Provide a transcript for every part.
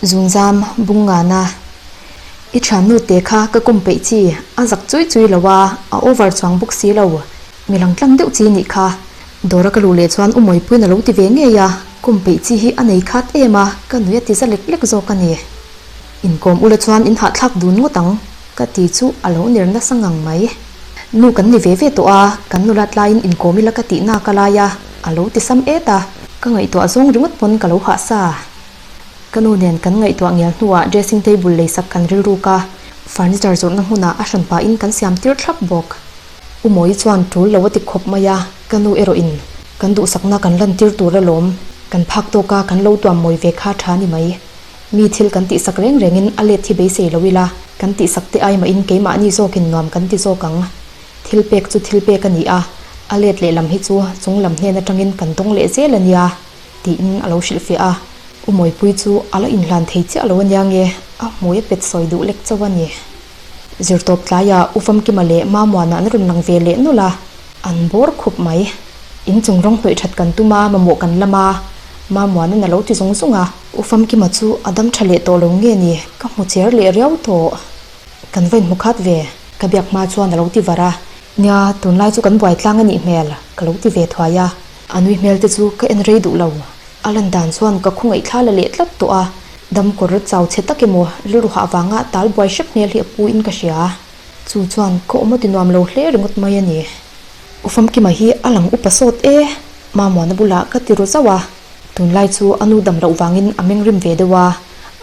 Zunzam bung ngana. I thiannu te kha ka kum peih chi, a zak chui chui lo a, a over chuang bawk si lo. Mi lang tlang deuh chi nih kha. Dawra ka luh leh chuan u Mawipuiin a lo ti ve ngei a, kum peih chi hi a nei khat em a, ka nui a ti za lek lek zawk a ni. Inkawm ula chuan in hahthlak dun ngawt ang, ka ti chu a lo ner nasa ngang mai. Nu kan ni ve ve tawh a, kan nula tlaiin inkawm ila ka tih nak a lai a, a lo ti sam et a, ka ngaihtuah zawng ringawt pawn ka lo hah sa. Ka nu nen kan ngaihtuah ngial hnuah dressing table leisak kan rilruk a, furniture zawrhna hmunah a hran pahin kan siam tir thlap bawk. U Mawi chuan tul lo a ti khawp mai a, ka nu erawh in kan duhsakna kan lan tir tur alawm, kan phak tawk a kan lo tuam mawi ve kha tha ni mai. Mi thil kan tihsak reng rengin a let hi beisei lo ila, kan tihsak te ai mahin keimahni zawkin nuam kan ti zawk ang. Thil pek chu thil pek a ni a, a let lehlam hi chu chung lam hnen atangin kan dawng leh zel a nia. Tiin a lo hrilhfiah a, U Mawipui chu a la inhlan thei chiah lo ania nge, a hmui a pet sawi duh lek chauh a ni. Zirtawp tlaiah U Famkima leh Mamuana an rawn lang ve leh nawlh a, an bawr khup mai. Inchung rawng hnawih that kan tum a, mamawh kan lam a, Mamuana'n a lo ti zung zung a. U Famkima chu a dam tha leh tawh lo nge ni, ka hmu cher leh riau tawh. Kan va inhmu khat ve, ka biak hma chuan a lo ti var a. Nia, tunlai chu kan buai tlang a nih hmel, ka lo ti ve thuai a. A nui hmel te chu ka en rei duh lo. A lan dan chuan ka khawngaih thla la leh tlat tawh a, dam kawr chau chhe tak emaw rilru hah vanga tal buai hrep hmel hi a pu in ka hria. Chu chuan ka awm a ti nuam lo hle ringawt mai a ni. U Famkima hi a lang upa sawt e, Mamuana bulah ka ti ru zauh a. Tunlai chu a nu dam loh vangin a meng rim ve deuh a,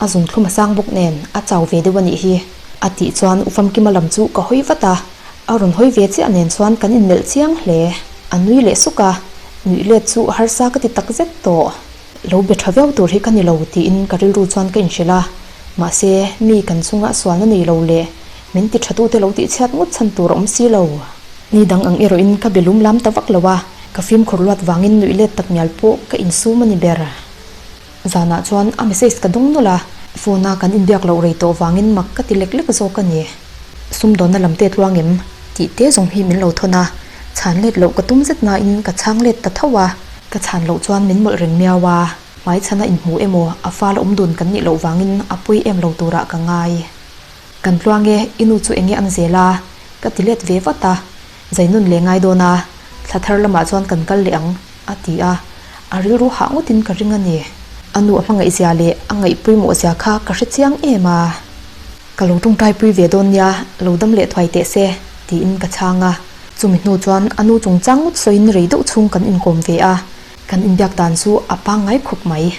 a zun thlum a sang bawk nen a chau ve deuh a nih hi. A tih chuan U Famkima lam chu ka hawi vat a. A rawn hawi ve chiah nen chuan kan inmelh chiang hle. A nui leh suk a, nuih let chu harsa ka ti tak zet tawh. Lo be tha viau tur hi ka ni lo tiin ka rilru chuan ka inhrilh a, mahse mi kan chunga sualna nei lo leh min ti tha tute lo tih chhiat ngawt chhan tur a awm si lo. Ni dang ang erawhin ka be lum lam ta vak lo a, ka fimkhur luat vangin nuih let tak mial pawh ka insum a ni ber. Zanah chuan a message ka dawng nawlh a, phone a kan inbiak loh rei tawh vangin mak ka ti lek lek zawk a ni. Sumdawnna lam te tluang em? Tih te zawng hi min lo thawn a, chhan let loh ka tum zet nain ka chhang let ta tho a, ka chhan loh chuan min mawlh reng miau a, hmaichhana inhmu emaw a fal awm dun kan nih loh vangin a pawi em lo turah ka ngai. Kan tluang e, i nu chu enge an zel a? Ka ti let ve vat a, Zainun leh ngai dawn a, thla thar lamah chuan kan kal leh ang, a ti a, a rilru hah ngawtin ka ring a ni. A nu a hmangaihzia leh a ngaihpawimawh zia kha ka hre chiang em a. Ka lo tawngtaipui ve dawn nia, lo dam leh thuai teh se, tiin ka chhang a. Chumi hnu chuan a nu chungchang ngawt sawiin rei deuh chhung kan inkawm ve a, kan inbiak dan chu a pangngai khawp mai.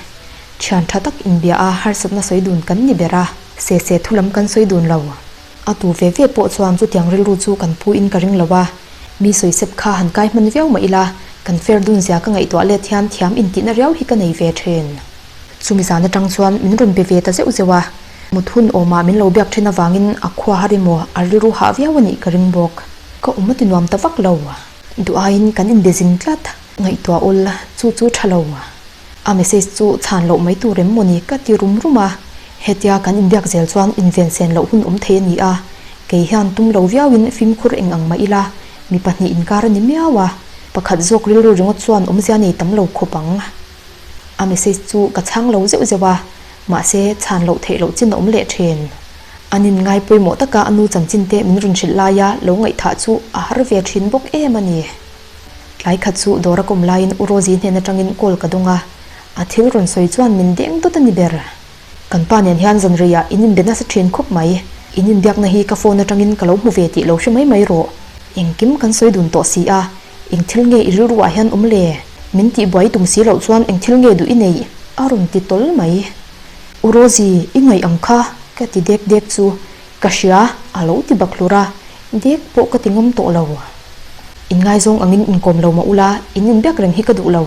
Thian tha tak inbia a harsatna sawi dun kan ni ber a, se se thu lam kan sawi dun lo. A tu ve ve pawh chuan chutiang rilru chu kan pu in ka ring lo a, mi sawisep kha han kai hman viau mah ila, kan fer dun zia ka ngaihtuah let hian thiam intihna riau hi ka nei ve thin. Chumi zan atang chuan min rawn be ve ta zeuh zeuh a, mut hun awmah min lo biak then avangin a khua har emaw a rilru hah viau a nih ka ring bawk. Ka awm a ti nuam ta vak lo. Duh aiin kan inbe zing tlat. Ngaihtuah ul, chu chu tha lo. A message chu chhan loh mai tur em mawni ka ti rum rum a, hetia kan inbiak zel chuan inven sen loh hun awm thei a ni a, kei hian tum lo viauin fimkhur eng ang mah ila, mi pahnih inkar a ni miau a, pakhat zawk rilru ringawt chuan awmzia nei tam lo khawp ang. A message chu ka chhang lo zeuh zeuh a, mahse chhan loh theih loh chin a awm leh thin. An in ngai pawimawh taka a nu chanchin te min rawn hrilh laia lo ngaihthah chu a har ve thin bawk em a ni. Tlai khat chu dawr a kawm laiin U Rosie hnen atangin call ka dawng a, a thil rawn sawi chuan min deng dawt a ni ber. Kan pa nen hian zan reiah in inbe nasa thin khawp mai. In inbiakna hi ka phone atangin ka lo hmu ve tih lo hre mai mai rawh. Engkim kan sawi dun tawh si a, eng thil nge i rilru ah hian awm le? Min tih buai tum si loh chuan eng thil nge duh i neih? A rawn ti tawl mai. U Rosie, i ngaih ang kha? Ka ti dek dek chu. Ka hria, a lo ti bak hlur a, dek pawh ka ti ngam tawh lo. Inngaizawng angin inkawm lo mah ula, in inbiak reng hi ka duh lo.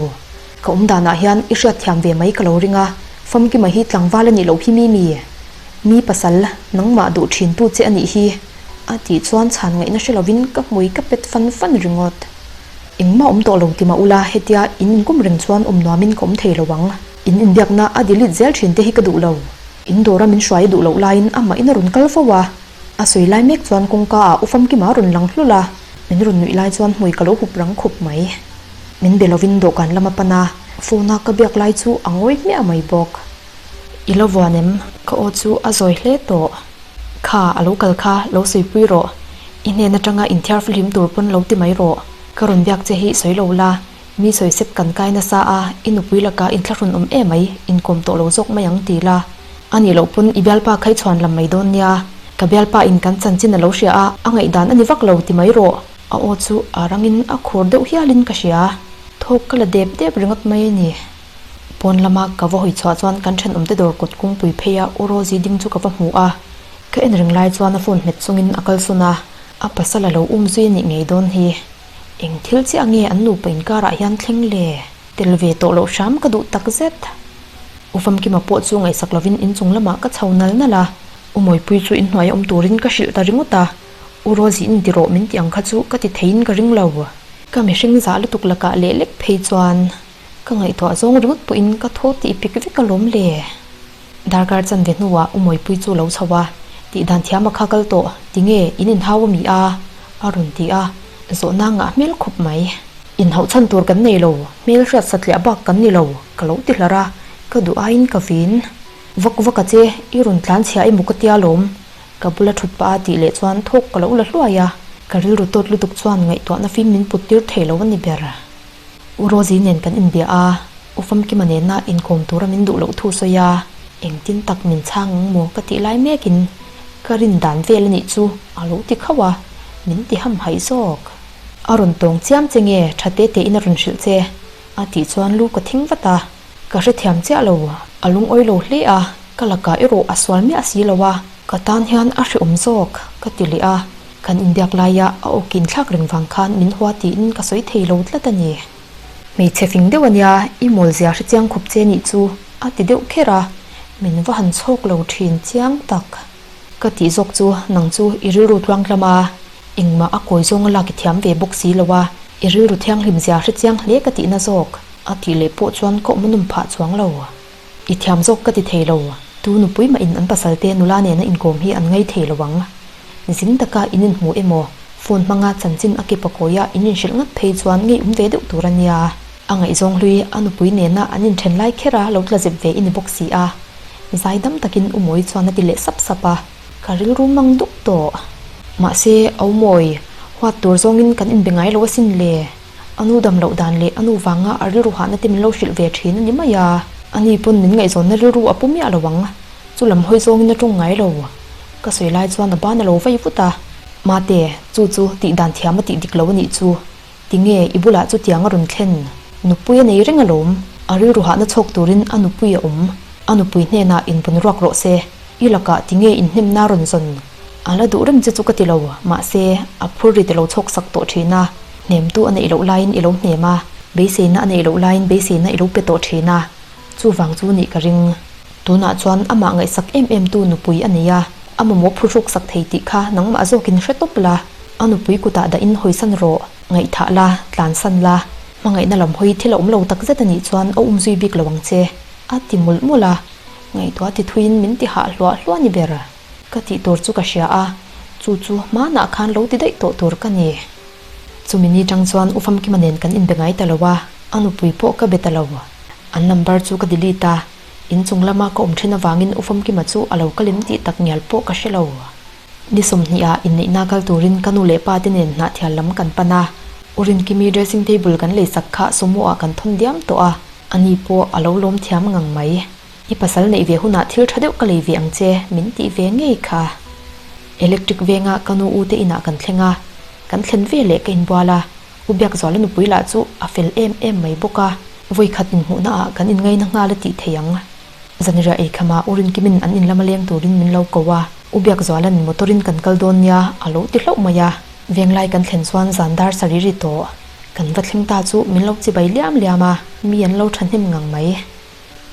Ka awm danah hian i hriatthiam ve mai ka lo ring a, Famkima hi tlangval a nih loh hi mi mi? Mi pasal, nangmah duh thin tu che a nih hi, a tih chuan chhan ngaihna hre lovin ka hmui ka pet fan fan ringawt. Engmah awm tawh lo ti mah ula, hetia in inkum reng chuan awm nuamin ka awm thei lo ang. In inbiakna a delete zel thin te hi ka duh lo. In dawra min hruai duh loh laiin amah in a rawn kal fo a, a sawi lai mek chuan kawngka ah U Famkima a rawn lang hlul a, min rawn nuih lai chuan hmui ka lo hup rang khup mai. Min be lovin dawhkan lam a pan a, phone a ka biak lai chu a ngawi hmiah mai bawk. I lo vuan em? Ka aw chu a zawi hle tawh. Kha, a lo kal kha, lo suipui rawh. I hnen atanga inthiar fihlim tur pawn lo ti mai rawh. Ka rawn biak che hi sawi lo la, mi sawi sep kan kai nasa a, i nupui lakah inthlahrun awm em mai, inkawm tawh lo zawk mai ang ti la. A nih loh pawn i bialpa kha i chhuan lam mai dawn nia. Ka bialpa in kan chanchin a lo hria a, a ngaihdan a ni vak lo ti mai rawh. A aw chu a rangin a khur deuh hialin ka hria. Thawk ka la dep dep ringawt mai a ni. Pawn lama ka va hawi chhuah chuan kan thenawmte dawr kawt kungpui pheia U Rosie ding chu ka va hmu a. Ka en reng lai chuan a phone hmet chungin a kalsawn a, a pasal a lo um zui a nih ngei dawn hi. Eng thil chiah nge an nupa inkarah hian thleng le? Tel ve tawh loh hram ka duh tak zet. U Famkima pawh chu ngaihsak lovin inchung lamah ka chho nal nal a, U Mawipui chu inhnuai awm turin ka hrilh ta ringawt a, U Rosie in ti rawh min ti ang kha chu ka ti theiin ka ring lo. Ka mihring zah lutuk lakah leh lek phei chuan ka ngaihtuah zawng ringawt pawhin ka thaw tih pik vek alawm le. Darkar chanve hnuah U Mawipui chu lo chho a, tihdan thiam a kha kal tawh, tinge in inhau a mi a? a rawn ti a, zawhna ngah hmel khawp mai. Inhauh chhan tur kan nei lo, hmel hriat satliah bak kan ni lo, ka lo ti hlar a, ka duh aiin ka vin. Vak vak a che, i rawn tlan chhia emaw ka tia lawm, ka bula thut pah a tih leh chuan thawk ka lo la hluai a, ka rilru tawt lutuk chuan ngaihtuahna fim min put tir thei lo a ni ber. U Rosie nen kan inbia a, U Famkima nena inkawm tura min duh loh thu sawi a, engtin tak min chhang ang maw ka tih lai mekin ka rin dan vel a nih chu a lo ti khauh a, min ti hamhaih zawk. A rawn tawng chiam che nge tha te tein a rawn hrilh che? a tih chuan lu ka thing vat a, ka hrethiam chiah lo, a lungawi lo hle a, ka lakah erawh a sual miah si lo a, ka tan hian a hrehawm zawk ka ti leh a, kan inbiak laia a aw kin thlak reng vang khan min hua tiin ka sawi thei lo tlat a ni. Hmeichhe fing deuh a nia, i mawl zia hrechiang khawp che nih chu a ti deuh kher a, min va han chhawk lo thin chiang tak. Ka tih zawk chu nang chu i rilru tluangtlam a, engmah a kawi zawnga lak i thiam ve bawk si lo a, i rilru thianghlim zia hrechiang hle ka tihna zawk a tih leh pawh chuan ka awm nawm phah chuang lo. I thiam zawk ka ti thei lo, tu nupui mah in an pasal te nula nena inkawm hi an ngai thei lo ang. Zing taka in inhmu emaw, phone hmanga chanchin a kepa kawia in inhrilh ngat phei chuan ngei awm ve deuh tur a nia. A ngaihzawng hlui a nupui nena an inthen lai kher a lo tla zep ve i ni bawk si a. Zaidam takin U Mawi chuan a ti leh sap sap a, ka rilru mang dup tawh. Mahse, Au Mawi, huat tur zawngin kan inbe ngai lo asin le. A nu dam loh dan leh a nu vanga a rilru hahna te min lo hrilh ve thin a ni mai a. Ani pawn min ngaihzawnna rilru a pu miah lo ang. Chu lam hawi zawngin a tawng ngai lo. Ka sawi lai chuan a ban a lo vei vut a. Mate, chu chu tih dan thiam a tih dik lo a nih chu. Tinge i bulah chutiang a rawn thlen? Nupui a nei reng alawm. A rilru hahna chhawk turin a nupui a awm. A nupui hnenah invawn ruak rawh se. I lakah tinge inhnemna a rawn zawn? A la duh reng che chu ka ti lo, mahse, a phur rit a lo chhawk sak tawh thin a. Hnemtu a neih loh laiin i lo hnem a, beiseina a neih loh laiin beiseina i lo pe tawh thin a. Chuvang chu nih ka ring. Tunah chuan amah ngaihsak em em tu nupui a nei a, a mamawh phuhruk sak thei tih kha nangmah zawkin hre tawp la. A nupui kutah dahin hawisan rawh, ngaihthah la, tlansan la, hmangaihna lam hawi thil a awm lo tak zet a nih chuan a um zui bik lo ang che, a ti mawlh mawlh a, ngaihtuah ti thuiin min ti hah hluah hluah ni ber. Ka tih tur chu ka hria a, chu chu hmanah khan lo ti daih tawh tur ka ni. Chumi ni tang chuan U Famkima nen kan inbe ngai ta lo a, a nupui pawh ka be ta lo. An number chu ka delete a, inchung lama ka awm then avangin U Famkima chu a lo kalim tih tak ngial pawh ka hre lo. Ni sawmhnih ah inneihna kal turin ka nu leh pa te nen hnahthial lam kan pan a, U Rinkimi dressing table kan leisak kha sumo ah kan thawn diam tawh a, ani pawh a lo lawm thiam ngang mai. I pasal neih ve hunah thil tha deuh ka lei ve ang che min tih ve ngei kha. Electric venga ka nu u te inah kan thleng a, kan thlen ve leh ka inbual a, U Biakzuala nupui lah chu a fel em em mai bawk a, vawikhat inhmuhna ah kan inngaina nghal a tih thei ang. Zanriah ei khamah U Rinkimin an in lama leng turin min lo ko a, U Biakzuala'n motor-in kan kal dawn nia a lo ti hlauh mai a. Venglai kan thlen chuan zan dar sarih ri tawh. Kan va thleng ta chu min lo chibai liam liam a, mi an lo thahnem ngang mai.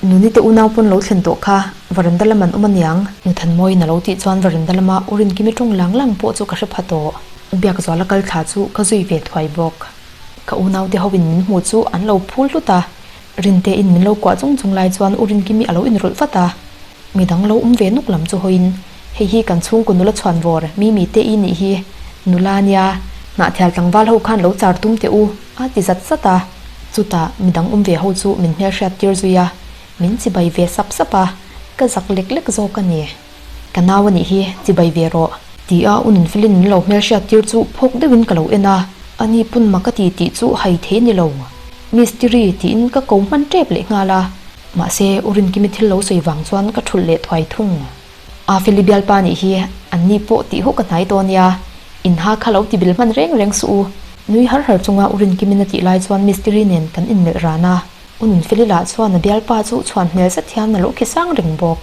Nuni te unau pawn lo thlen tawh kha, varanda lam an awm aniang. Nuthanmawiin a lo tih chuan varanda lama U Rinkimi tawng lang lang pawh chu ka hre pha tawh. U Biakzuala kal thla chu ka zui ve thuai bawk. Ka unaute hoin min hmuh chu an lo phul hlut a, Rintein min lo kuah chung chung lai chuan U Rinkimi a lo inrawlh vat a, midang lo awm ve nuk lam chu hawiin, Hei hi kan chhungkaw nula chhuan vawr, Mimi te i nih hi, nula nia, hnahthial tlangval ho khan lo char tum teh u, a ti zat zat a. Chutah midang awm ve ho chu min hmelhriat tir zui a, min chibai ve sap sap a. Ka zak lek lek zawk a ni. Ka nau a nih hi, chibai ve rawh. Ti a u Nunfelin min lo hmelhriat tir chu phawk deuhin ka lo en a, ani pawn mak a ti tih chu hai thei ni lo. Mistiri tiin ka ko hman tep leh nghal a, mahse u Rinkimi thil lo sawi vang chuan ka thulh leh thuai thung. A Feli bialpa nih hi anni pawh tih huk a hnai tawh nia, inha kha lo ti bil hman reng reng suh u. Nui har har chunga u Rinkimin a tih lai chuan Mistiri nen kan inmelh ran a, u Nunfeli lah chuan a bialpa chu chhuan hmel zet hian a lo khi sang reng bawk.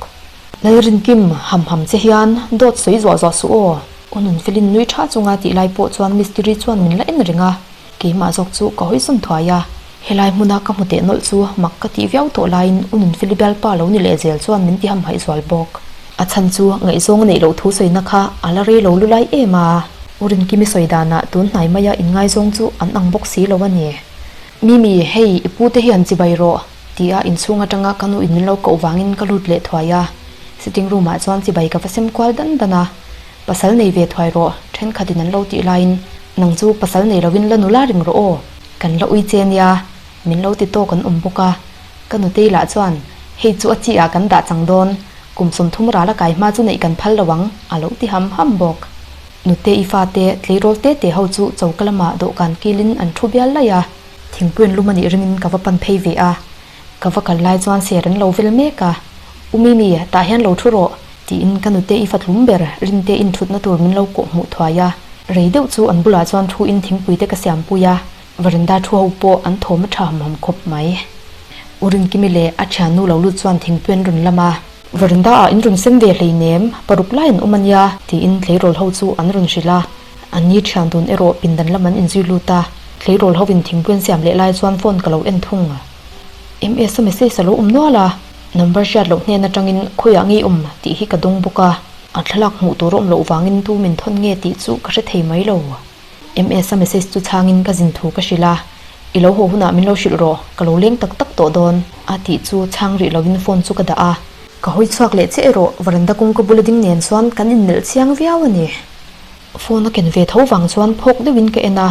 Lalrinkim, ham ham che hian dawt sawi zuah zuah suh aw. U Nunfelin nui tha chunga tih lai pawh chuan Mistiri chuan min la en reng a, Keimah zawk chu ka hawi sawn thuai a, helai hmuna ka hmu teh nawlh chu mak ka tih viau tawh laiin u Nunfeli bialpa lo ni leh zel chuan min ti hamhaih zual bawk. A chhan chu ngaihzawng a neih loh thu sawina kha a la rei lo lu lai em a, u Rinkimi sawi danah tun hnai maia inngaizawng chu an ang bawk si lo a ni. Mimi, hei i pu te hian chibai rawh, ti a inchhung atanga ka nu in min lo koh vangin ka lut leh thuai a, sitting room ah chuan chibai ka va sem kual dan dan a. Pasal nei ve thuai rawh, thenkhatin an lo tih laiin, Nang chu pasal nei lovin la nula ring rawh aw, kan la ui che nia, min lo ti tawk an awm bawk a. Ka nutei lah chuan, Hei chu a chi ah kan dah chang dawn, kum 30 ral a kai hma chu neih kan phal lo ang, a lo ti ham ham bawk. Nute i fate tleirawl te te ho chu choka lamah dawhkan kilin an thu bial laih a, thingpuiin lum a nih ringin ka va pan phei ve a. Ka va kal lai chuan ser an lo vel mek a, U Mimi, tah hian lo thu rawh, tiin ka nute i fatlum ber Rinte inthutna tur min lo kawh hmuh thuai a. Rei deuh chu an bulah chuan thu in thingpui te ka siampui a, veranda thu ho pawh an thawm a tha ham ham khawp mai. U Rinkimi leh a thiannu lo lut chuan thingpui an rawn lam a. Veranda ah in rawn sem ve hleinem, paruk lai an awm a nia, tiin tleirawl ho chu an rawn hrilh a. An ni thian dun erawh pindan lam an inzui lut a, tleirawl ho in thingpui an siam leh lai chuan phone ka lo en thung. MS a message a lo awm nual a, number hriat loh hnen atangin khawiah nge i awm tih hi ka dawng bawk a, a thlalak hmuh tur a awm loh vangin tu min thawn nge tih chu ka hre thei mai lo. MS a message chu chhangin ka zin thu ka hrilh a, I lo haw hunah min lo hrilh rawh, ka lo leng tak tak tawh dawn a tih chu chhang rih lovin phone chu ka dah a. Ka hawi chhuak leh chiah erawh veranda kawngka bula ding nen chuan kan inmelh chiang viau a ni. Phone a ken ve tho vang chuan phawk deuhin ka en a,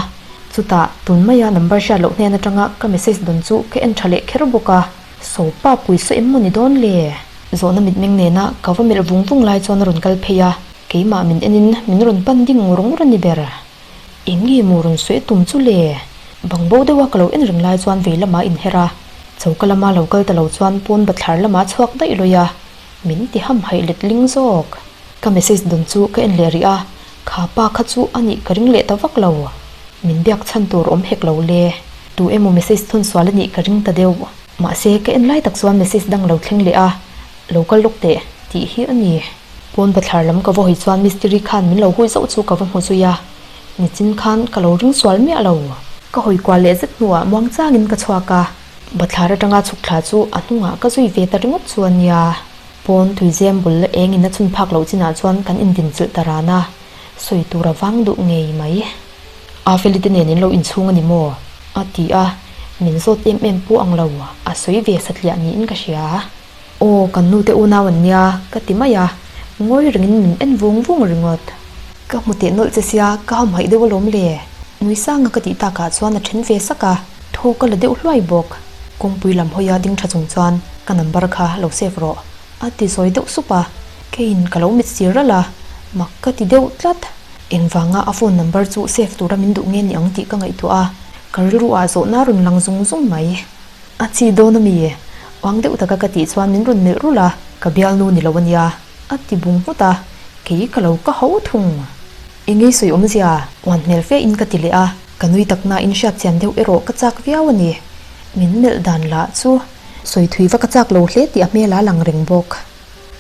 chutah tun maia number hriat loh hnen atanga ka message dawn chu ka en tha leh kher bawk a, Sopa pui saw em maw ni dawn le? Zawhna mitmeng nena ka va melh vung vung lai chuan a rawn kal phei a, keimah min enin min rawn pan ding ngur ngur a ni ber. Eng nge maw rawn sawi tum chu le? Bang bo deuha ka lo en reng lai chuan vei lamah a inher a, choka lama lo kal ta lo chuan pawn bathlar lamah a chhuak daih lawih a, min ti hamhaih let ling zawk. Ka message dawn chu ka en leh rih a, kha pa kha chu a nih ka ring leh ta vak lo. Min biak chhan tur awm hek lo le. Tu emaw message thawn sual a nih ka ring ta deuh. Mahse, ka en lai tak chuan message dang lo thleng leh a, Lo kal lawk teh, tih hi a ni. Pawn bathlar lam ka va hawi chuan mistiri khan min lo hui zauh chu ka va hmu zui a, nichin khan ka lo ring sual miah lo. Ka hawi kual leh zet hnuah muang changin ka chhuak a, bathlar atanga chhuk thla chu a hnungah ka zui ve ta ringawt chu a nia. Pawn tuizem bul eng in a chhun phak loh chinah chuan kan indinchilh ta ran a, sawi tur a vang duh ngei mai. A Feli te nen in lo inchhung a ni maw? a ti a, min zawt em em pawh ang lo, a sawi ve satliah niin ka hria. Aw, kan nu te unau an nia, ka ti mai a, ngawi rengin min en vung vung ringawt. Ka hmu teh nawlh che sia, ka hamhaih deuh alawm le. Nui sanga ka tih takah chuan a then ve sak a, thaw ka la deuh hluai bawk. Kawngpui lam hawia ding tha chung chuan ka number kha lo save rawh a ti zawi deuh sup a, keiin ka lo mit sir ralh a, mak ka ti deuh tlat. Engvanga a phone number chu save tura min duh nge ni ang tih ka ngaihtuah a, ka rilru ah zawhna a rawn lang zung zung mai. A chi dawn a mi? Uang deuh taka ka tih chuan min rawn melh rulh a, ka bialnu ni lo a nia a ti bung nghut a, kei ka lo ka ho thung. Engei sawi awmzia? Uan hmel fe in ka ti leh a, ka nui tak nain hriatchian deuh erawh ka chak viau a ni. Min melh dan lah chu sawi thui va ka chak lo hle tih a hmel a lang reng bawk.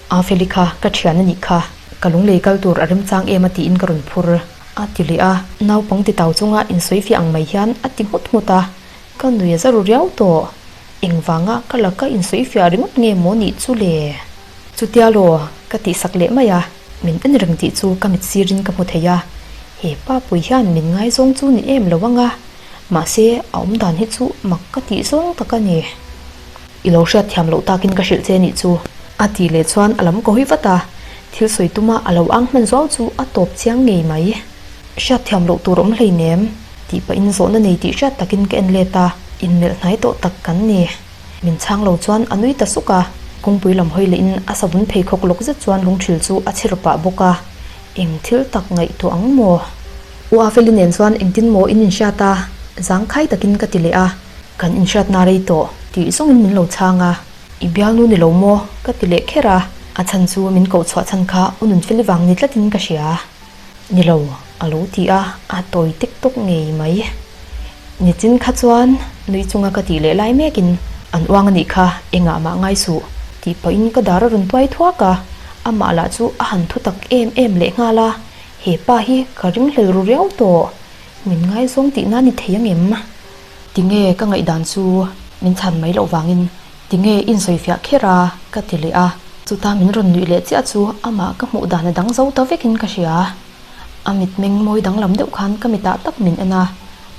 A Feli kha ka thian a nih kha, ka lunglei kal tur a remchang em a tiin ka rawn phur a ti leh a, naupang ti tau chunga insawi fiah ang mai hian a ti nghut nghut a, ka nui a za ru riau tawh. Engvanga ka laka insawi fiah ringawt nge maw nih chu le? Chutia law, ka tihsak leh mai a, min en reng tih chu ka mit sirin ka hmu thei a, he pa pui hian min ngaizawng chu ni em lo ang a, mahse a awm dan hi chu mak ka tih zawng tak a ni. I lo hriat thiam loh takin ka hrilh che nih chu. A tih leh chuan a lam ka hawi vat a, thil sawi tuma a lo ang hman zuau chu a tawp chiang ngei mai. Hriat thiam loh tur awm hleinem, tih pahin zawhna nei tih hriat takin ka en let a, inmelh hnai tawh tak kan ni. Min chhang lo chuan a nui ta suk a. Kawngpui lam hawi lehin a savun pheikhawk lawk zet chuan lungthil chu a chhir pah bawk a, eng thil tak ngaihtuah ang maw? U Afeli nen chuan engtin maw in inhriat a? Zangkhai takin ka ti leh a, kan inhriatna rei tawh tih zawngin min lo chhang a. I bialnu ni lo maw? ka ti leh kher a, a chhan chu min koh chhuah chhan kha u Nunfeli vang ni tlatin ka hria. Ni lo, a lo ti a, a tawi tek tawk ngei mai. Nichin kha chuan nui chunga ka tih leh lai mekin an uang a nih kha, engah mah ngai suh, tih pahin ka dar a rawn tuai thuak a, amah lah chu a han thu tak em em leh nghal a, he pa hi ka ringhlel ru riau tawh, min ngaizawng tihna ni thei ang em? Tinge ka ngaihdan chu min chhan mai loh vangin tinge i insawifiah kher a? ka ti leh a, chutah min rawn nuih leh chiah chu amah ka hmuh dan a dang zo ta vekin ka hria. A mitmeng mawi danglam deuh khan ka mitah tak min en a,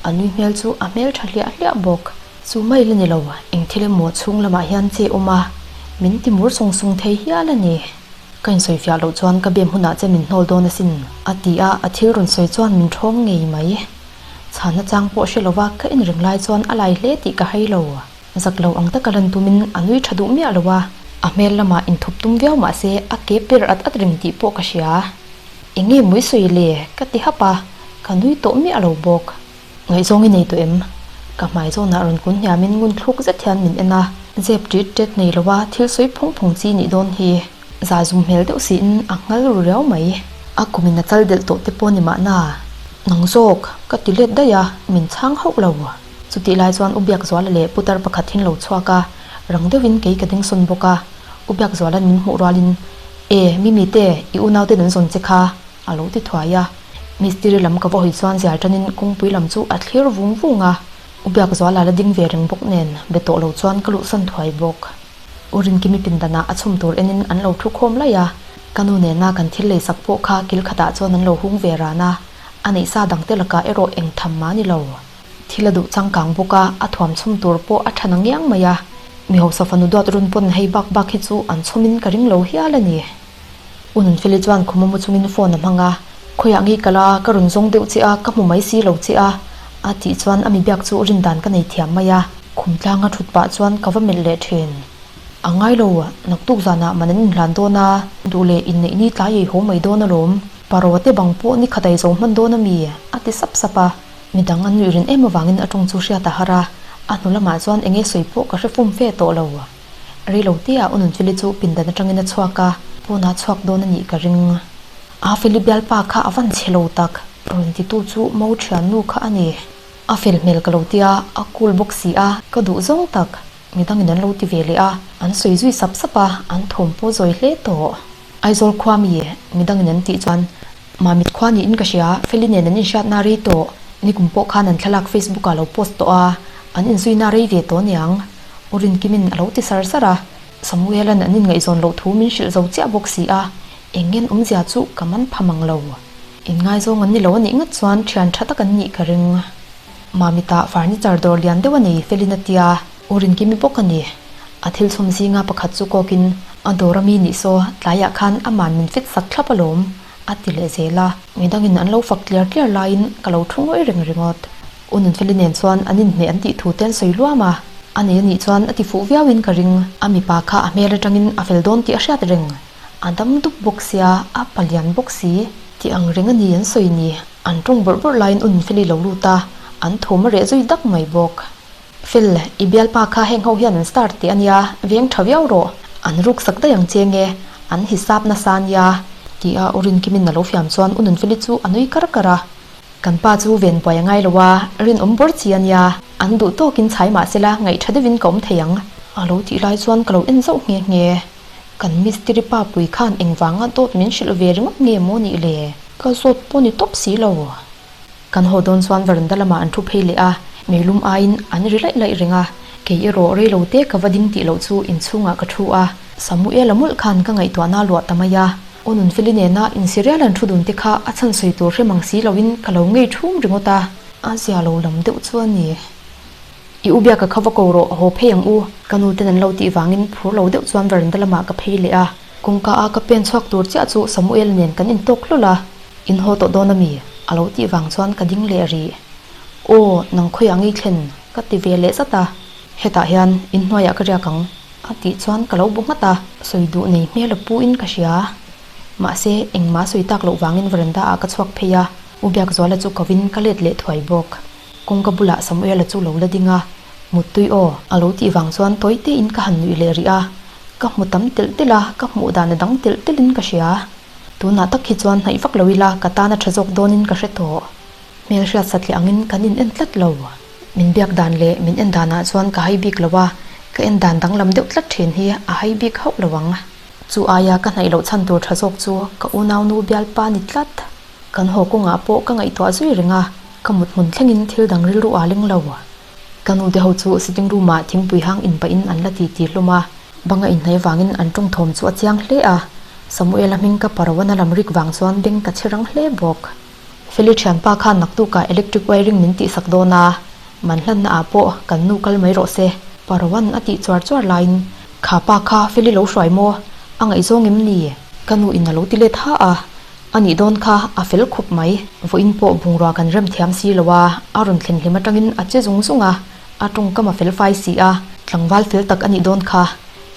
a nui hmel chu a hmel tha hliah hliah bawk. Chu mai la ni lo, eng thil emaw chhung lamah hian che awm a, min ti mur sung sung thei hial a ni. Ka insawifiah loh chuan ka bem hunah che min hnawl dawn asin, a ti a, a thil rawn sawi chuan min ṭhawng ngei mai. Chhana chang pawh hre lova ka inrem lai chuan a lai hle tih ka hai lo. Zak lo ang taka lan tumin a nui tha duh miah lo a, a hmel lamah inthup tum viau mah se a ke per at at reng tih pawh ka hria. Eng nge mawi sawi le? ka ti hap a, ka nui tawh miah lo bawk. Ngaihzawng i nei tawh em? Ka hmai zawnah rawn kun hniamin ngun thluk zet hian min en a, zep ṭit ṭet nei lova thil sawi phung phung chi nih dawn hi. Za zum hmel deuh siin a nghal ru riau mai. A kumin a chal delh tawh te pawh ni mahna. Nang zawk, ka ti let daih a, min chhang hauh lo. Chutih lai chuan U Biakzuala leh putar pakhat hin lo chhuak a, rang deuhin kei ka ding sawn bawk a. U Biakzuala'n min hmuh rualin, E, Mimi te, i unauten an zawn che kha, a lo ti thuai a. Mistiri lam ka va hawi chuan zial tanin kawngpui lam chu a thlir vung vung a. U Biakzuala la ding ve reng bawk nen, be tawh lo chuan ka luhsan thuai bawk. U Rinkimi pindanah a chhum tur enin an lo thu khawm laih a, ka nu nena kan thil leisak pawh kha kil khatah chuan an lo hung ve ran a, a neihsa dangte lakah erawh eng tham mah ni lo. Thil a duh changkang bawk a, a thuam chhum tur pawh a tha na ngiang mai a, mi hausa fanu duat run pawn hei bak bak hi chu an chhumin ka ring lo hial a ni. U Nunfeli chuan khum a mu chungin phone a hmang a, Khawiah ngei kal a, ka rawn zawng deuh che a, ka hmu mai si lo che a, a tih chuan a mi biak chu rindan ka nei thiam mai a. Khum tlanga thut pah chuan ka va melh leh thin. A ngai lo, naktuk zanah man an inhlan dawn a, duh leh inneih ni tlai ei haw mai dawn alawm. Paroa te bang pawh ni khat ei zo hman dawn a mi? a ti sap sap a. Midang an nuih rin em avangin a tawng chu hriat a har a, a hnu lamah chuan enge sawi pawh ka hre fum fe tawh lo. Rei lo te ah u Nunfeli chu pindan atangin a chhuak a, pawnah chhuak dawn a nih ka ring. A Feli bialpa kha a van chhe lo tak, rawn titu chu Mo thiannu kha a ni. A fel hmel ka lo tia, a cool bawk si a, ka duh zawng tak. Midangin an lo ti ve leh a, an sawi zui sap sap a, an thawm pawh zawi hle tawh. Aizawl khua mi, midangin an tih chuan Mamit khua niin ka hria, Feli nen an inhriatna rei tawh. Nikum pawh khan an thlalak Facebook ah lo post tawh a, an inzuina rei ve tawh aniang. U Rinkimin a lo ti sar sar a, Samuel-a'n an inngaihzawn loh thu min hrilh zo chiah bawk si a, eng ngen awmzia chu ka man pha mang lo. Inngaizawng an ni lo a nih ngat chuan thian tha tak an nih ka ring. Mamita furniture dawr lian deuh a nei felin a tia, U Rinkimi bawk a ni. A thil chhawm zinga pakhat chu kawkin, A dawr ami nih saw, tlaiah khan aman min fit sak thlap alawm, a ti leh zel a. Midangin an lo fak tliar tliar laiin ka lo thu ngawih reng ringawt. U Nunfeli nen chuan an inhmeh an tih thu te an sawi luam a, a nei a nih chuan a ti fuh viauin ka ring. A mipa kha a hmel atangin a fel dawn tih a hriat reng. A dam dup bawk sia, a palian bawk si tih ang reng a ni an sawi ni. An tawng bawrh bawrh laiin U Nunfeli lo lut a, an thawm a reh zui dak mai bawk. Fel, i bialpa kha heng ho hian an star teh a nia, veng tha viau rawh. An ruk sak daih ang che nge, an hisap nasa a nia, ti a U Rinkimin a lo fiam chuan U Nunfeli chu a nui kar kar a. Kan pa chu ven buai a ngai lo a, rinawm bawr chi a nia, an duh tawkin chhai mah sela ngaih tha deuhin ka awm thei ang. A lo tih lai chuan ka lo en zauh nghe nghe. Kan mistiri pa pui khan engvanga dawt min hrilh ve ringawt nge maw nih le? Ka zawt pawh ni tawp si lo. Kan haw dawn chuan veranda lamah an thu phei leh a, meilum aiin an ri laih laih reng a. Kei erawh rei lo te ka va ding tih loh chu inchhungah ka thu a. Samuela mawlh khan ka ngaihtuahna a luah ta mai a. Aw Nunfeli nena insirial an thu dun te kha a chhan sawi tur hre mang si loin ka lo ngei thum ringawt a. A zia lo lam deuh chu a ni. I u biaka kha va ko rawh, haw phei ang u. Ka nu ten an lo tih vangin phur lo deuh chuan veranda lamah ka phei leh a. Kawngka a ka pen chhuak tur chiah chu Samuel nen kan intawk hlawlh a, In haw tawh dawn a mi? a lo tih vang chuan ka ding leh rih. Aw, nang khawiah ngei thlen? ka ti ve leh zat a. Hetah hian inhnuaiah ka riak ang. A tih chuan ka lo bu nghat a, sawi duh nei hmel a pu in ka hria. Mahse, engmah sawi tak loh vangin veranda ah ka chhuak phei a, U Biakzuala chu ko in ka let leh thuai bawk. Kawngka bulah Samuela chu lo la ding a, Muttui aw, a lo tih vang chuan tawi te in ka han nuih leh rih a, ka hmu tam telh telh a, ka hmuh dan a dang telh telh in ka hria. Tunah tak hi chuan hnaih vak lo ila ka tan a tha zawk dawn in ka hre tawh. Hmel hriat satliah angin kan in en tlat lo. Min biak dan leh min en danah chuan ka hai bik lo a, ka en dan danglam deuh tlat thin hi a hai bik hauh lo ang. Chu aia ka hnaih loh chhan tur tha zawk chu ka unaunu bialpa ni tlat. Kan haw kawngah pawh ka ngaihtuah zui reng a, ka mut hmun thlengin thil dang rilru aa leng lo. Ka nute ho chu sitting room ah thingpui hang in pahin an la ti ti hlawm a, banga inhnaih vangin an tawng thawm chu a chiang hle a, Samuela hming ka parawana lam rik vang chuan beng ka chhe rang hle bawk. Feli thianpa khan naktukah electric wiring min tihsak dawn a, man hlanna ah pawh kan nu kal mai rawh se, Parawan a tih chuar chuar laiin, Kha pa kha Feli lo hruai maw? A ngaihzawng em ni? Ka nu in a lo ti let ha a, A nih dawn kha a fel khawp mai. Vawiin pawh bungrua kan rem thiam si lo a, a rawn thlen hlim atangin a che zung zung a, a tawngkam a fel fai si a, tlangval fel tak a nih dawn kha.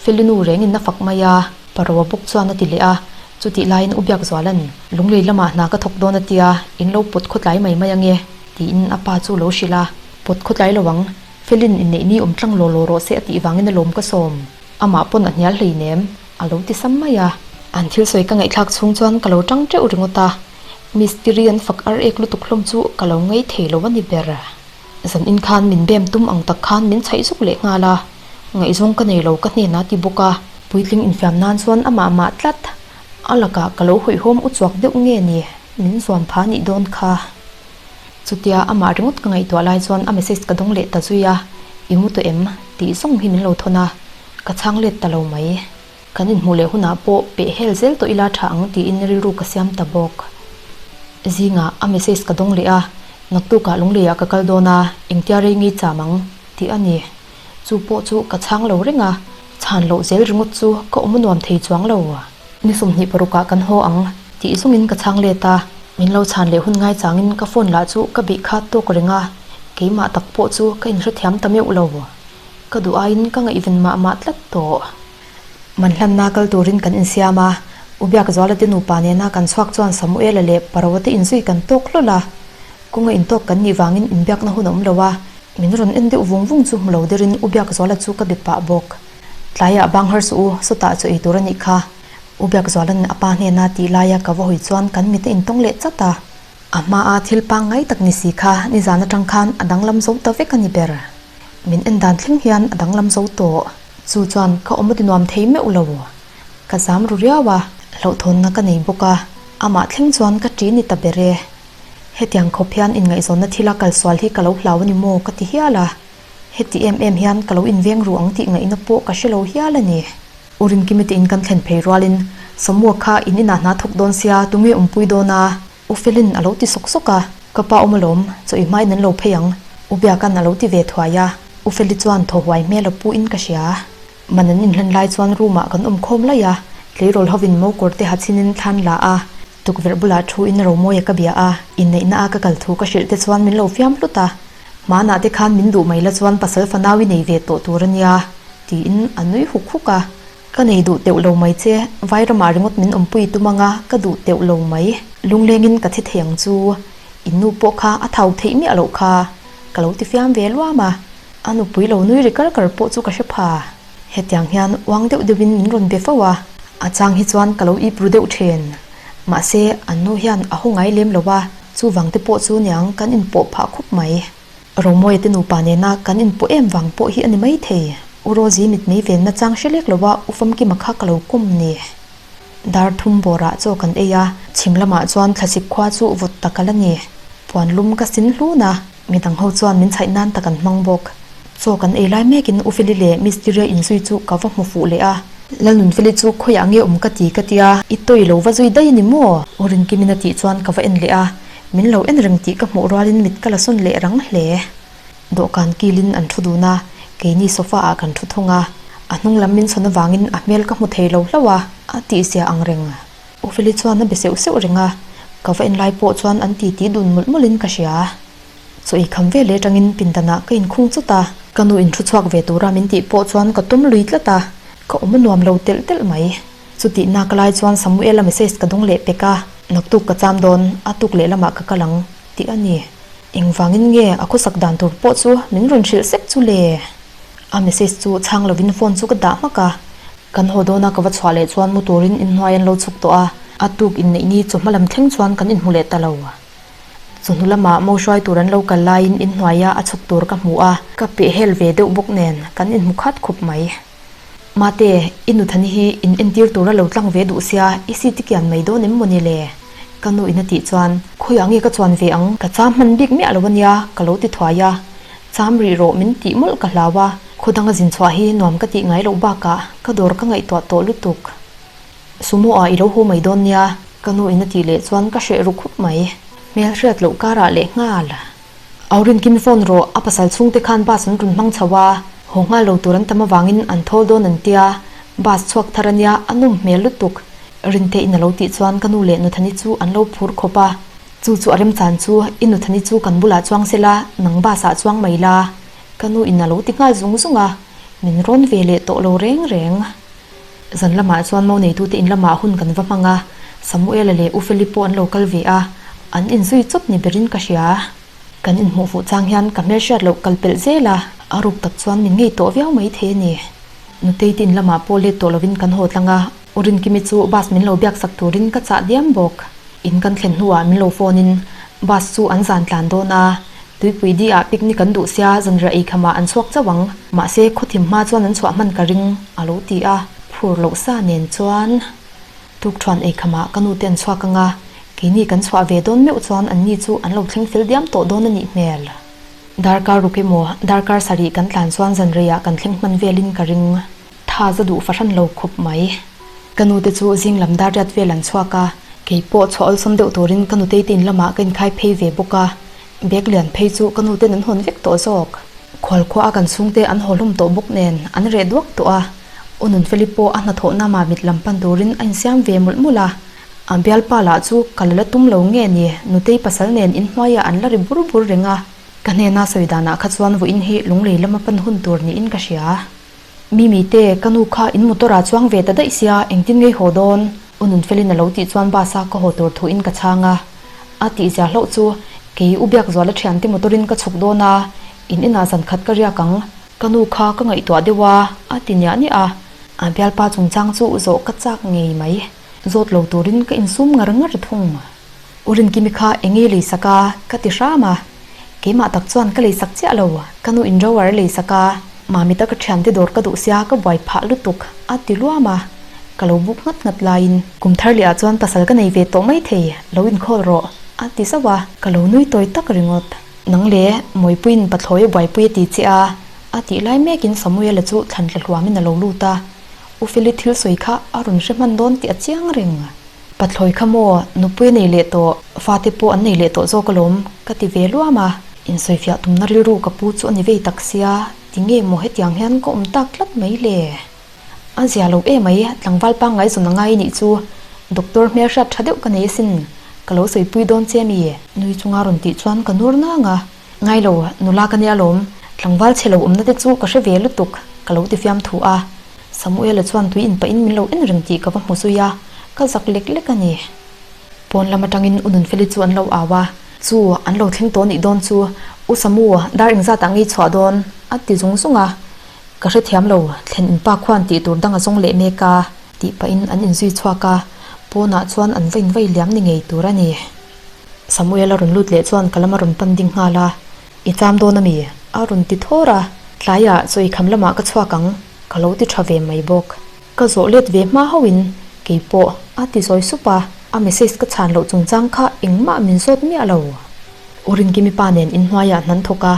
Feli nu rengin a fak mai a, Paroa bawk chuan a ti leh a, chutih laiin U Biakzuala'n, Lunglei lamah hna ka thawk dawn a tia, in lo pawt khawtlai mai mai ange, tiin a pa chu lo hrilh a, Pawt khawtlai lo ang, Felin inneih ni awm tlang law law rawh se a tih vangin alawm ka sawm. Amah pawn a hnial hleinem, a lo ti sam mai a. An thil sawi ka ngaihthlak chhung chuan ka lo tang teuh ringawt a, mistiri an fak ar ek lutuk hlawm chu ka lo ngei thei lo a ni ber. Zan in khan min bem tum ang tak khan min chhaih zuk leh nghal a, ngaihzawng ka nei lo ka hnenah ti bawk a. Puitling infiam nan chuan amah mah tlat, a lakah ka lo hawihhawm uchuak deuh nge ni, min zuam pha nih dawn kha. Chutia amah ringawt ka ngaihtuah lai chuan a message ka dawng leh ta zui a, I mu tawh em? tih zawng hi min lo thawn a, ka chhang let ta lo mai. Kan inhmuh leh hunah pawh peh hel zel tawh ila tha ang tiin rilru ka siam ta bawk. Zingah a message ka dawng leh a, naktukah Lungleiah ka kal dawn a, engtia rei ngei cham ang tih a ni. Chu pawh chu ka chhang lo reng a, chhan loh zel ringawt chu ka awm nuam thei chuang lo. Ni 26 ah kan haw ang tih zawngin ka chhang let a, min lo chhan leh hun ngai changin ka phone lah chu ka bih khat tawk reng a, keimah tak pawh chu ka inhrethiam ta meuh lo. Ka duh aiin ka ngaihven mah mah tlat tawh. Manhlanna kal turin kan insiam a, U Biakzuala te nupa nena kan chhuak chuan Samuela leh Paroa te inzui kan tawk hlawl a, kawnga intawk kan nih vangin inbiakna hun a awm lo a, min rawn en deuh vung vung chu hmu lo derin U Biakzuala chu ka be pah bawk. Tlaiah bang har suh u, sawtah chaw ei tur a nih kha. U Biakzuala'n a pa hnena tih laia ka va hawi chuan kan mit a intawng leh chat a. A hmaa thil pangngai tak ni si kha nizan atang khan a danglam zo ta vek a ni ber. Min en dan thleng hian a danglam zo tawh. Chu chuan ka awm a ti nuam thei meuh lo. Ka zam ru riau a, hlauhthawnna ka nei bawk a, amah thleng chuan ka ṭi ni ta ber e. Hetiang khawp hian inngaihzawnna thila kalsual hi ka lo hlau a ni maw ka ti hial a. Heti em em hian ka lo inveng ru ang tih ngaihna pawh ka hre lo hial a ni. U Rinkimi te in kan thlen phei rualin Samua kha in inah hna thawk dawn sia tunge awmpui dawn a? U Felin a lo ti sawk sawk a, ka pa awm alawm, chaw i hmain an lo phei ang, U Biaka'n a lo ti ve thuai a, U Feli chuan thaw huai hmel a pu in ka hria. Man an inhlan lai chuan room ah kan awm khawm laih a, tleirawl hovin mokawr te ha chhinin thlan la a, tukverh bulah thu in Romawia ka bia a, inneihna a ka kal thu ka hrilh te chuan min lo fiam hlut a, hmanah te khan min duh mai la chuan pasal fanau i nei ve tawh tur a nia, tiin a nui huk huk a. Ka nei duh teuh lo mai che, Vairamah ringawt min awmpui tum anga ka duh teuh lo mai. Lunglengin ka thi thei ang chu, in nu pawh kha a thau theih miah loh kha, ka lo ti fiam ve luam a. A nupui lo nui ri kar kar pawh chu ka hre pha. Hetiang hian uang deuh deuhin min rawn be fo a, a chang hi chuan ka lo ip ru deuh thin. Mahse, an nu hian a haw ngai lem lo a, chuvang te pawh chu niang kan inpawh phah khawp mai. Romawia te nupa nena kan inpawh em vang pawh hi a ni maithei. U Rosie mitmei venna chang hre lek lo a U Famkima kha ka lo kawm ni. Dar thum bawrah chaw kan ei a, chhim lamah chuan thlasik khua chu vawt tak a la ni. Puan lum ka sin hlun a, midang ho chuan min chhaih nan tak an hmang bawk. Chaw kan ei lai mekin U Feli leh Miss Tiria inzui chu ka va hmu fuh leh a. Lalnunfeli chu khawiah nge awm ka ti ka tia, i tawi lo va zui daih a ni maw? U Rinkimin a tih chuan ka va en leh a, Min lo en reng tih ka hmuh rualin mit ka la sawn leh rang hle. Dawhkan kilin an thu dun a, keini sofa ah kan thu thung a. A hnung lam min chhawn avangin a hmel ka hmu thei lo hlauh a, a tihzia ang reng. Ufeli chuan a be seuh seuh reng a, ka va en lai pawh chuan an titi dun mawlh mawlhin ka hria. Chaw ei kham veleh atangin pindanah ka inkhung chawt a. Ka nu in thu chhuak ve tura min tih pawh chuan ka tum lui tlat a. Ka awm a nuam lo telh telh mai. Chutih nak lai chuan Samuel-a message ka dawng leh pek a, naktuk ka cham dawn, a tuk leh lamah ka kal ang, tih a ni. Engvangin nge a khawsak dan tur pawh chu min rawn hrilh sek chu le? A message chu chhang lovin phone chu ka dah hmak a. Kan haw dawna ka va chhuah leh chuan mu turin inhnuai an lo chhuk tawh a, a tuk inneih ni chawhma lam thleng chuan kan inhmu leh ta lo. Chawhnu lamah mo hruai tur an lo kal laiin inhnuaia a chhuk tur ka hmu a, ka pehhel ve deuh bawk nen kan inhmu khat khup mai. Mate, i nuthani hi in entir tura lo tlang ve duh sia i seat i kian mai dawn em mawni le? Ka nu in a tih chuan, Khawiah nge ka chuan ve ang? Ka cham hman bik miah lo ania ka lo ti thuai a, cham rih rawh min tih mawlh ka hlau a, khaw danga zin chhuah hi nuam ka tih ngai loh bakah ka dawr ka ngaihtuah tawh lutuk. Sumo ah i lo haw mai dawn nia ka nu in a tih leh chuan ka hreh ru khup mai. Hmel hriat loh karah leh nghal. Aurin kim phone rawh, a pasal chhungte khan bus an rawn hmang chho a, haw nghal lo tur an tam avangin an thawl dawn an tia, bus chhuak thar ania a nawm hmel lutuk. Rinte in a lo tih chuan ka nu leh Nuthani chu an lo phur khawp a, chu chu a remchan chu i Nuthani chu kan bulah chuang sela nang bus ah chuang mai la ka nu in a lo ti nghal zung zung a, min rawn ve leh tawh lo reng reng. Zan lamah chuan mo neitute in lamah hun kan va hmang a, Samuela leh U Feli pawh an lo kal ve a, an inzui chawp ni berin ka hria. Kan inhmuh fuh chang hian ka hmelhriat loh kal pelh zel a, a ruk tak chuan min ngei tawh viau mai thei a ni. Nutei te in lamah pawh let tawh lovin kan haw tlang a, U Rinkimi chu bus min lo biak sak turin ka chah diam bawk. In kan thlen hnuah min lo phone in bus chu an zan tlan dawn a, Tuipui di ah picnic an duh sia zanriah ei khamah an chhuak chauh ang, mahse khawthim hma chuan an chhuah hman ka ring a lo ti a, phur loh sa nen chuan tukthuan ei khamah ka nu te an chhuak ang a, keini kan chhuah ve dawn meuh chuan an ni chu an lo thleng fel diam tawh dawn a nih hmel. Darkar ruk emaw darkar sarih kan tlan chuan zanreiah kan thleng hman velin ka ring. Tha za duh fahran lo khawp mai. Ka nu te chu zing lam dar riat vel an chhuak a, kei pawh chhuah awlsam deuh turin ka nutei te in lamah ka inkhai phei ve bawk a, bag lian phei chu ka nu ten an hawn vek tawh zawk. Khualkhua a kan chhungte an haw hlawm tawh bawk nen an reh duak tawh a, U Nunfeli pawh a hnathawhna mah mit lam pan turin a insiam ve mawlh mawlh a, a bialpa lah chu ka la la tum lo nge ni, nutei pasal nen inhnuaiah an la ri bur bur reng a, ka hnena sawi danah kha chuan vawiin hi lunglei lama pan hun tur niin ka hria. Mimi te, ka nu kha in motor ah chuang ve ta daih sia, engtin ngei haw dawn? U Nunfelin a lo tih chuan bus a ka haw tur thu in ka chhang a. A tih zia hlauh chu, kei U Biakzuala thiante motor in ka chhuk dawn a, in inah zan khat ka riak ang. Ka nu kha ka ngaihtuah deuh a, a ti niah niah a. A bialpa chungchang chu zawh ka chak ngei mai. Zawt lo turin ka insum ngar ngar thung. U Rinkimi kha eng nge leisak a? ka ti hram a. Keimah tak chuan ka leisak chiah lo, ka nu in drawer a leisak a, Mamita ka thiante dawr ka duh sia ka buai phah lutuk a ti luam a. Ka lo buk nghat nghat laiin kum thar leh ah chuan pasal ka nei ve tawh mai thei, lo inkhawlh rawh a ti zauh a. Ka lo nui tawi tak ringawt. Nang le, Mawipuiin pathlawi a buaipui a ti che a, a tih lai mekin Samuela chu thlan tla hluamin a lo lut a. U Feli thil sawi kha a rawn hre hman dawn tih a chiang reng. Pathlawi kha maw, nupui a nei leh tawh, fate pawh an nei leh tawh zawk alawm, ka ti ve luam a. Insawifiah tumna rilru ka pu chu a ni vei tak sia, ti nge maw hetiang hian ka awm tak tlat mai le? A zia lo em mai, tlangval pangngai zawn a ngai nih chu, doctor hmelhriat tha deuh ka nei asin, ka lo sawipui dawn che mi? Nui chunga rawn tih chuan ka nur nang a. Ngai lo, nula ka nia lawm, tlangval chhe lo awmna te chu ka hre ve lutuk, ka lo ti fiam thu a. Samuela chuan tui in pahin min lo en reng tih ka va hmu zui a, ka zak lek lek a ni. Pawn lam atangin U Nunfeli chu an lo au a, Chu, an lo thleng tawh nih dawn chu, U Samu, dar engzat ah ngei chhuah dawn? a ti zung zung a. Ka hrethiam lo, thlen in pa khuan tih tur dang a zawng leh mek a, tih pahin an inzui chhuak a, pawnah chuan an va invai liam ni ngei tur a ni. Samuela rawn lut leh chuan ka lam a rawn pan ding nghal a, I cham dawn a mi? A rawn ti thawr a, tlaiah chaw ikham lamah ka chhuak ang, ka lo ti tha ve mai bawk. Ka zawh let ve hma hauhin kei pawh a ti zawi sup a, a message ka chhan loh chungchang kha engmah min zawt miah lo. U Rinkimi pa nen inhnuaiah hnan thawk a,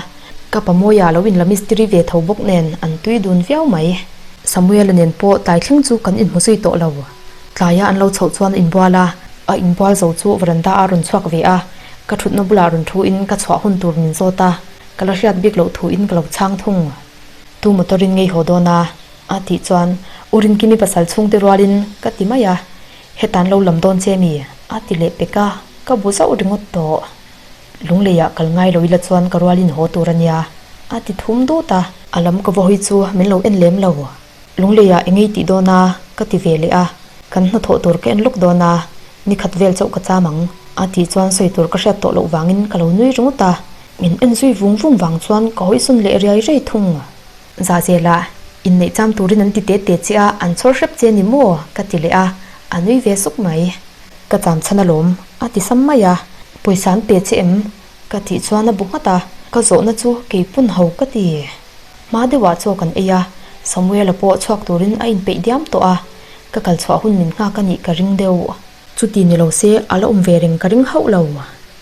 ka pa Mawia lo inla mistiri ve tho bawk nen an tui dun viau mai. Samuela nen pawh tlai thleng chu kan inhmu zui tawh lo. Tlaia an lo chhoh chuan a inbual a, a inbual zo chu veranda a rawn chhuak ve a, Ka thutna bulah rawn thu in ka chhuah hun tur min zawt a, ka la hriat bik loh thu in ka lo chhang thung. Tu motor in ngei haw dawn a? a tih chuan U Rinkimi pasal chhungte rualin ka ti mai a, Hetan lo lam dawn che mi? a ti leh pek a, ka bu zauh ringawt tawh. Lungleiah kal ngai lo ila chuan ka rualin haw tur a nia, a ti thum dut a. A lam ka va hawi chu min lo en lem lo. Lungleiah eng ei tih dawn a? ka ti ve leh a, kan hnathawh tur ka en lawk dawn a, ni khat vel chauh ka cham ang a tih chuan sawi tur ka hriat tawh loh vangin ka lo nui ringawt a, min en zui vung vung vang chuan ka hawisawn leh riai riai thung. Zahzela, inneih cham turin an ti te te che a, an chhawr hrep che ni maw? ka ti leh a, a nui ve suk mai. Ka cham chhan alawm, a ti sam mai a, pawisa an pe che em? Ka tih chuan a bu nghat a, ka zawhna chu kei pawn ho ka ti. Hma deuhah chaw kan ei a, Samuela pawh chhuak turin a inpeih diam tawh a, ka kal chhuah hun min nghak a nih ka ring deuh. Chuti ni lo se a la awm ve reng ka ring hauh lo.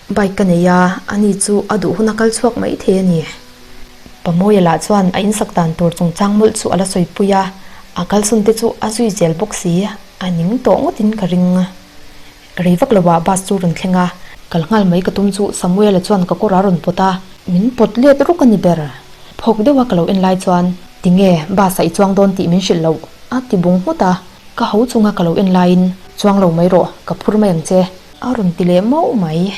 Bike ka nei a, ani chu a duh hun a kal chhuak mai thei a ni. Pamawia lah chuan a insak dan tur chungchang mawlh chu a la sawipui a, a kalsawn te chu a zui zel bawk si, a ning tawh ngawtin ka ring. Rei vak lo ah bus chu rawn thleng a, kal nghal mai ka tum chu Samuela chuan ka kawr a rawn pawt a, min pawt let ruk a ni ber. Phawk deuh a ka lo en lai chuan, Tinge bus ah i chuang dawn tih min hrilh loh? a ti bung nghut a, ka ho chunga ka lo en laiin, Chuang lo mai rawh, ka phur mai ang che. A rawn ti leh mauh mai.